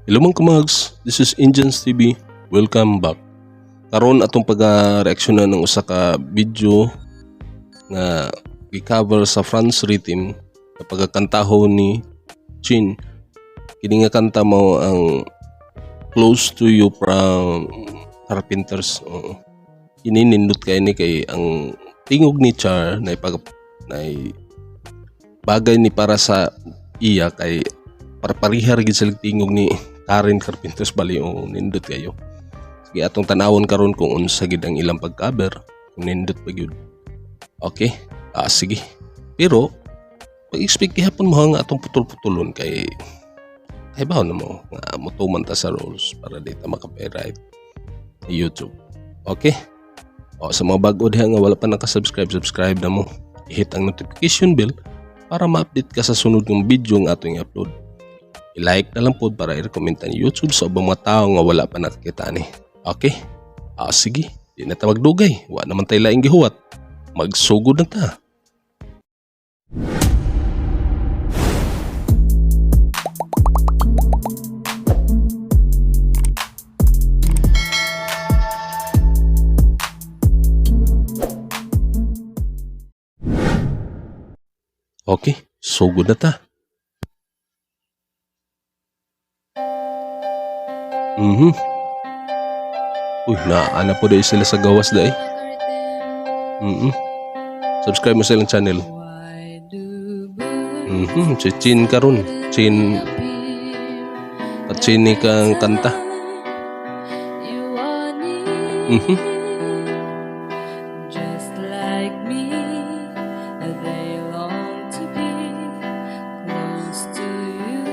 Hello, mga kamags, this is Indians TV. Welcome back. Karon, atong pag-reaksyonan ng usa ka video nga gi-cover sa Franz Rhythm sa pagkakantaho ni Chin. Kini nga kanta mao ang "Close to You" from Carpenters. Oo. Kini nindot kay ni kay ang tingog ni Char na ipag na bagay ni para sa iya kay parparihar gid sila tingog ni Karen Carpenters bali o nindot kayo. Sige, atong tanawon karon kung unsa gid ang ilang pag-cover, kung nindot pa gyud. Okay? Ah, sige. Pero pag-expect gihapon mo nga atong putol-putulon kay ay bawo na mo nga motuman ta sa rules para di ta maka-copyright sa YouTube. Okay? O, sa mga bago diha nga wala pa naka-subscribe, subscribe na mo. I-hit ang notification bell para ma-update ka sa sunod ng video nga atong i-upload. I-like na lang po para i-recommend ang YouTube sa ubang mga tao nga wala pa nakakita ni. Okay? Ah, sige. Di na ta magdugay. Wa naman tayo laing gihuwat. Magsugod na ta. Okay, sugod na ta. Uy, naana po dahil sila sa gawas dahil. Subscribe mo sa ilang channel. Si Chin karon. Chin at Chin ni kang kanta. Just like me, they long to be close to you.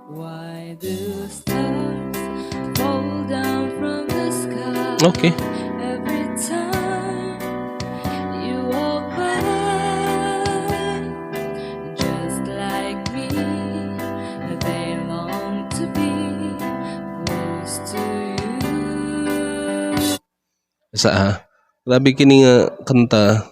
Why do stars fall down from the sky every time you walk by? Just like me, they long to be close to you. Sa ah, grabe kini nga kanta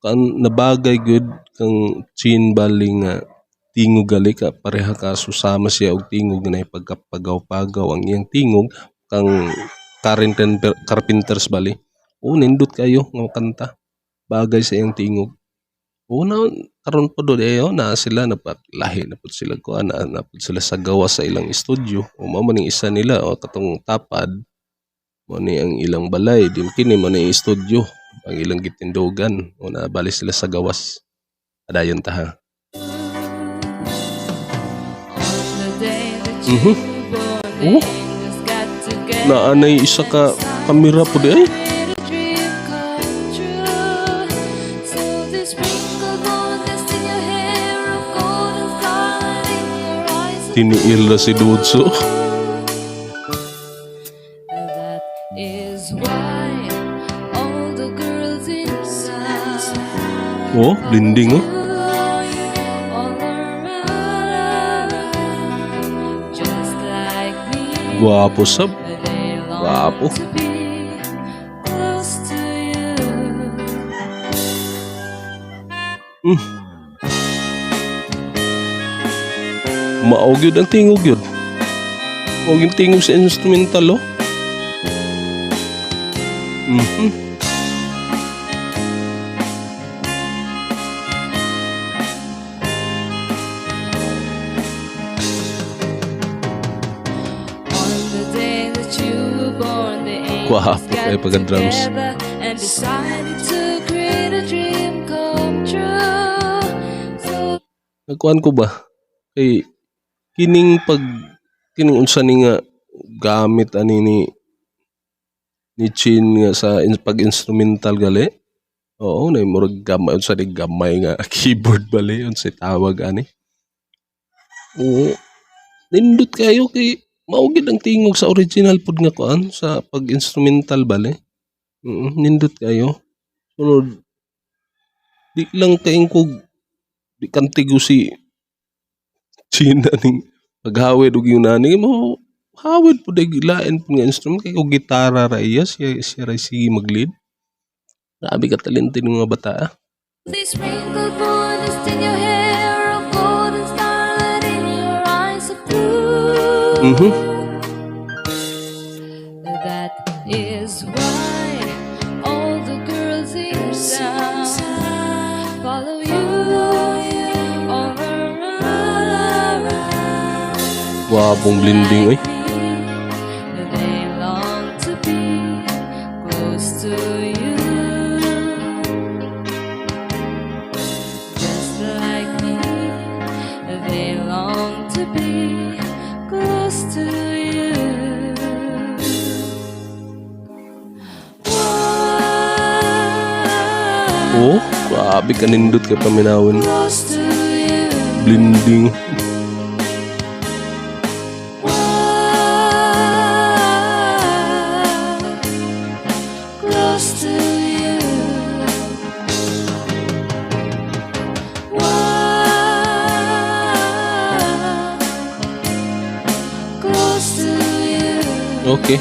kan nabagay gud kang Chin bali nga tingog gali ka pareha ka susama siya og tingog na pagkapagaw-pagaw ang iyang tingog kang Karen Carpenters bali. O, nindot kayo nga kanta. Bagay sa iyang tingog. Una karon po do ayo na sila napaklahi na pud sila kuan na, na pud sila sa gawas sa ilang studio. O, mao man ning isa nila o katong tapad mo ni ang ilang balay din kini mo ni studio ang ilang gitindugan o nabali sila sa gawas. Padayon ta ha. On the day that you were born, the Oh. angels got together Naanay isa ka kamera po di ay. Made a dream come true. So they sprinkled gold dust in your hair of gold and starlight in your eyes of Tiniil na si Dudso. That is why all the girls in town Oh, blinding oh. all around, just like me. Gwapo sab. They long Gwapo. To be close to you. Mao gyud ang tingog gyud. Mao gyud tingog sa instrumental oh. On the day that you were born, the angels Gwapo got kay pagka-drums. Together and decided to create a dream come true. So Nagkuan ko ba? Kay kining pag kining unsa ni nga gamit ani ni Chin nga sa pag-instrumental gali. Oo, na murag gamay unsa ni gamay nga keyboard bali unsa tawag ani. Oo. Nindot kayo kay mao gid ang tingog sa original pud nga kuan sa pag-instrumental bali. Nindot kayo. Sunod di lang kaing kog di kantigo si Chin aning paghawid og yung nani mo hawid pud ay lain pud nga instrument kay kung gitara ra iya siya siya ra sige mag-lead. Grabe ka talented ng mga bata ah. They sprinkled gold dust in your hair of gold and starlight in your eyes of That is why all the girls in town follow you all around. Gwapong blending oy. They long to be close to you. Just like me, they long to be close to you. Oh, grabe kanindot kay paminawon. Close to you. Blending. Close to you. Wow. Close to you. Okay.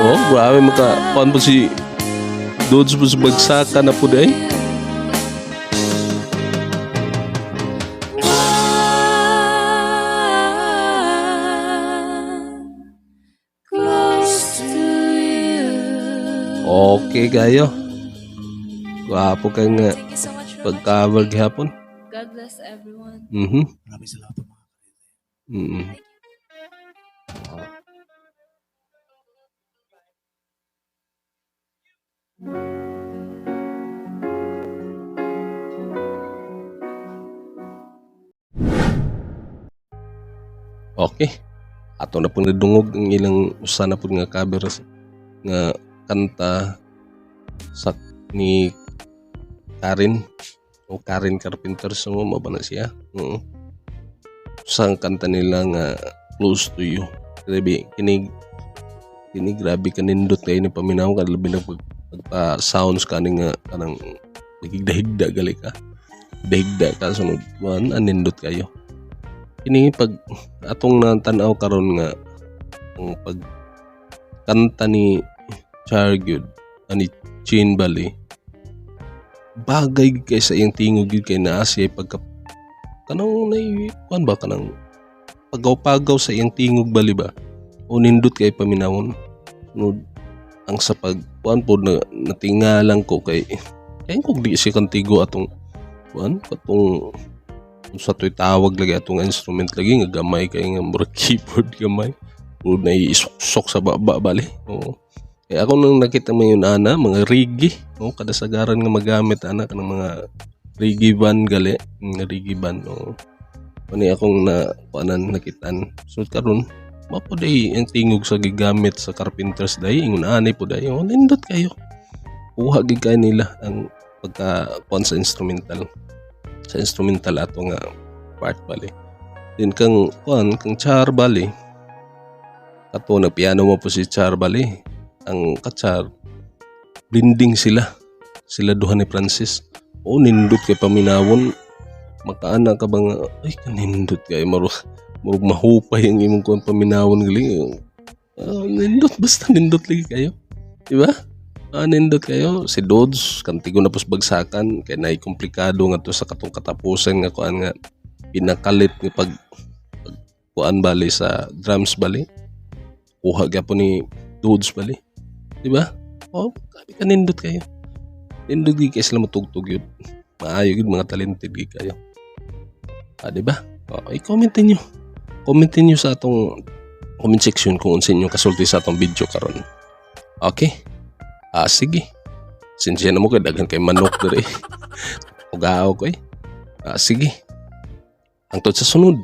Oh, grabe maka kuan po si Dodge po sa bagsakan na po day. Wow. Close to you. Okay kayo. Gwapo kay nga Thank you so much for pag-cover watching. gihapon. God bless everyone. Maraming salamat po, mga ka-rhythm. Okay. Ato na pong nadungog ang ilang usa na pud nga cover nga kanta sa ni Karen o Karen Carpenter, so mao ba na siya? Oo. Usa ang kanta nila nga "Close to You". Grabe kini kini, grabe kanindot kay ni paminaw ka, labi na pag pagpa sounds kani nga kanang nagigdahigda gali ka. Dahigda ka sunod kuan, anindot kayo. Kini pag atong natanaw karon nga ang pag kanta ni Char gyud ani Chin Bali, bagay gyud kay sa iyang tingog gyud kay naa siya pagka kanang nay kuan ba, kanang pagaw-pagaw sa iyang tingog bali ba o nindot kay paminawon. Sunod ang sa pag kuan pod na natingalang ko kay kay kung di siya kantigo atong kuan, katong sa to'y tawag lagi atong instrument lagi nga gamay kay nga murag keyboard gamay o naiisuksok sa baba bali. Oo, kaya ako nang nakita mo yun ana mga reggae, oh, kadasagaran nga magamit ana kanang mga reggae band gali, mga reggae band. Oo, ani akong na kuanan nakitaan. So karon mao po day ang tingog sa gigamit sa Carpenters day, ingon ani po day. Oh, nindot kayo, kuha gid kay nila ang pagka kuan sa instrumental ato nga part bali. Din kang kuan kang Char bali, kato nagpiano mo po si Char bali, ang kachar blending sila sila duha ni Francis. Oh, nindot kay paminawon, makaana ka ba nga ay kanindot kay murag murag mahupay ang imong kuan paminawon gali. Ah, nindot, basta nindot lagi kayo, di ba? Ah, nindot kayo. Si Dodds kantigo na pos bagsakan kay nay komplikado nga to sa katong katapusan nga kuan nga pinakalit nga pag kuan bali sa drums bali, kuha gyapon ni Dodds bali, di ba? Oh, grabe ka nindot kayo, nindot gid kay sila motugtog yun, maayo gid, mga talented gid kayo. Ah, di ba? Oh, i-comment niyo, comment niyo sa atong comment section kung unsa inyong kasulti sa atong video karon. Okay, ah, sige, sinsya na mo kay daghan kay manok diri. Ugaaw ko eh. Ah, sige, hangtod sa sunod.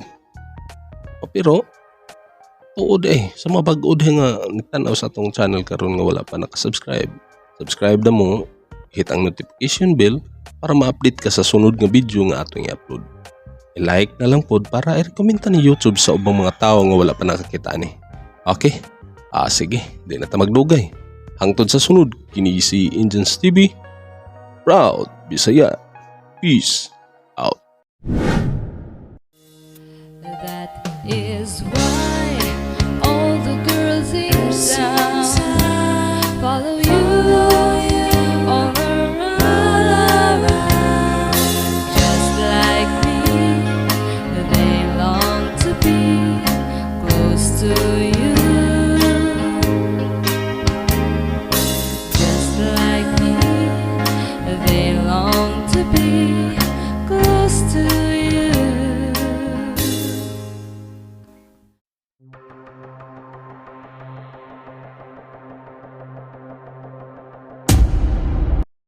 O, pero tuod eh sa mga bag-o nga nagtan-aw sa atong channel karon nga wala pa naka-subscribe, subscribe na mo, hit ang notification bell para ma-update ka sa sunod nga video nga atong i-upload. I-like na lang pod para i-recommend ni YouTube sa ubang mga tao nga wala pa nakakita ni. Okay? Ah, sige, di na ta magdugay. Hangtod sa sunod, kini si Indians TV. Proud Bisaya. Peace out. That is why all the girls in town follow you all around. Just like me, To